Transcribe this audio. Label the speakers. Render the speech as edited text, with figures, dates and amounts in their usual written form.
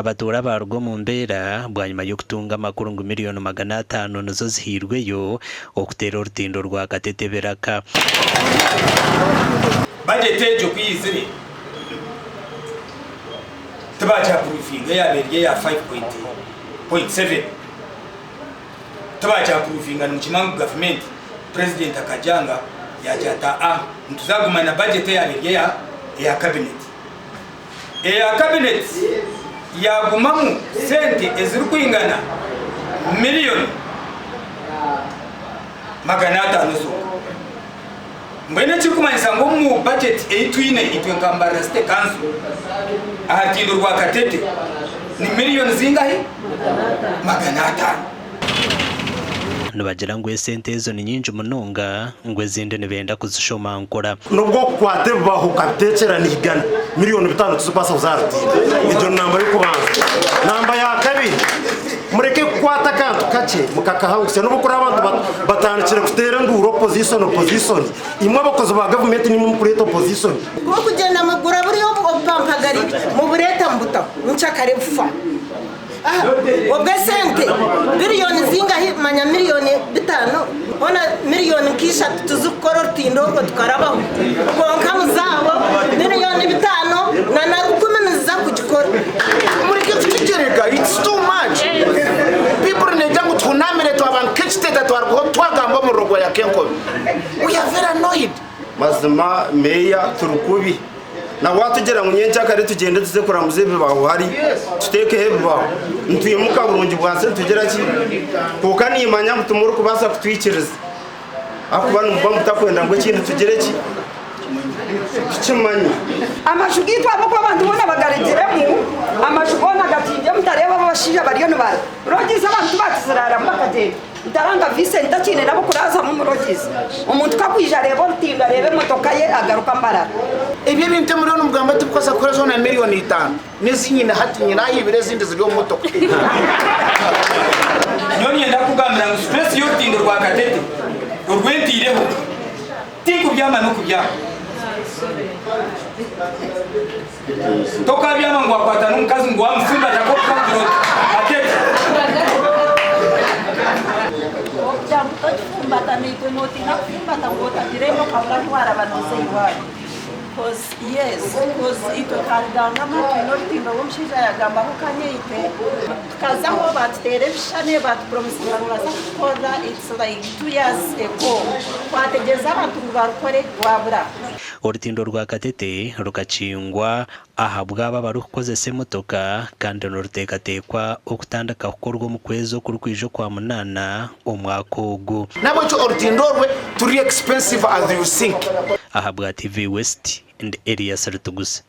Speaker 1: Abatuura baaruga omu mbeera bwanyima y'okutunga amakuru ngu miriyoni 500 nizo zihairweyo okuteera orutindo rwa Katete Biraka.
Speaker 2: Bajeti egyo ku yaizire tibakyapuruvinga eyaaba eri eya 5.7 tibakyapuruvinga nimukimanya ngu gavumenti purezidenti akagyanga yaagira ati aa nituza kuguma na bajeti eyaaba eri eya kabineti. Eya kabineti yaagumamu sente ezirikwingana miriyoni 500 zonka. Mbwenu ekirikumanyisa ngu omu bajeti ei twine itwe nka Mbarara City Council aha rutindo rwa Katete ni miriyoni zingahi? 500.
Speaker 1: Nibagira ngu esente ezo ni nyingi munonga ngu ezindi nibenda kuzishomankura.
Speaker 3: N'obu okukwata ebibaho okabiteekyera n'eigana, miriyoni bitaano tizikubaasa kuza aha rutindo. Egyo ni namba y'okubanza. Namba ya kabiri, mureke kukwata akantu kakye mukakahangusya. N'obu kuri abantu batandikire kuteera enduuru opposition opposition, imwe abakozi ba gavumenti niimwe murikureeta opposition.
Speaker 4: Ku mugura buri obupampagari mubureeta mubutaho nkyakare bufa. Obwo esente biriyoni zingahi manya miriyoni bitaano hoona miriyoni nka ishatu tizikukora orutindo orwo tukarabaho kwonka muzaabo miriyoni bitaano na na rukumi niziza kugikora.
Speaker 5: Mureke tukigyereka it's too much people nenda ngu tuhunamire twaba nkekiteta twarugaho twagamba omuriro gwayaka enkobe we are very annoyed.
Speaker 3: Mazima meeya turi kubi. Na waatugira ngu nyenkyakare tugyende tuze kuramuza ebibaho hari, tuteekeho ebibaho, nitwimuka burungi bwa nsi nitugira ki? Kwonka niimanya ngu timurikubaasa kutwikiriza ahakuba nimuba mutakwenda ngu ekindi tugire ki? Tukimanye.
Speaker 6: Amaju gaitu ahabw'okuba abantu boona bagaregiremu, amaju goona gatimbye mutareeba abo abashaija bariyo nibarogiza abantu tibakiziraaramu bakagyenda. Ntaranga Vincent takiine n'abokuraazamu omu lodges. Omuntu ku akwija areeba orutindo areeba emotoka ye agaruka Mbarara.
Speaker 5: Ebyo ebintu emiliyoni mugamba tibikubaasa kukora zoona miliyoni itaano n'ezi nyine hati nyine aha ibiri ezindi ziri omu motoka.
Speaker 2: Nyowe niinyenda kukugambira ngu stress y'orutindo rwa Katete orwentaireho tinkubyama n'okubyama. Tokabyama ngu wakwata n'omukazi ngu wamufumbata nk'oku okagira oti Katete.
Speaker 7: Okugira ngu tokifumbata naitwe notiina kufumbata ngu otagira ebi okabura ahu waraba noza eirwariro. Coz yes coz itwe twaruganga amatu n'orutindo rw'omushaija yagambaho kanyeite tukazaho batuteera ebishushani batupromisinga ngu nibaza kutukorera it's like two years ago twategyereza abantu ngu barukore rwabura.
Speaker 1: Orutindo rwa Katete rukakingwa ahabw'abo abarikukozesa emotoka kandi niruteekateekwa okutandika kukorwa omu kwezi okurikwija Okwamunaana omwaka ogu.
Speaker 5: Nahabwekyo orutindo orwe turi expensive as you think.
Speaker 1: Ahabwa TV West, ndi Elias Rutuguse.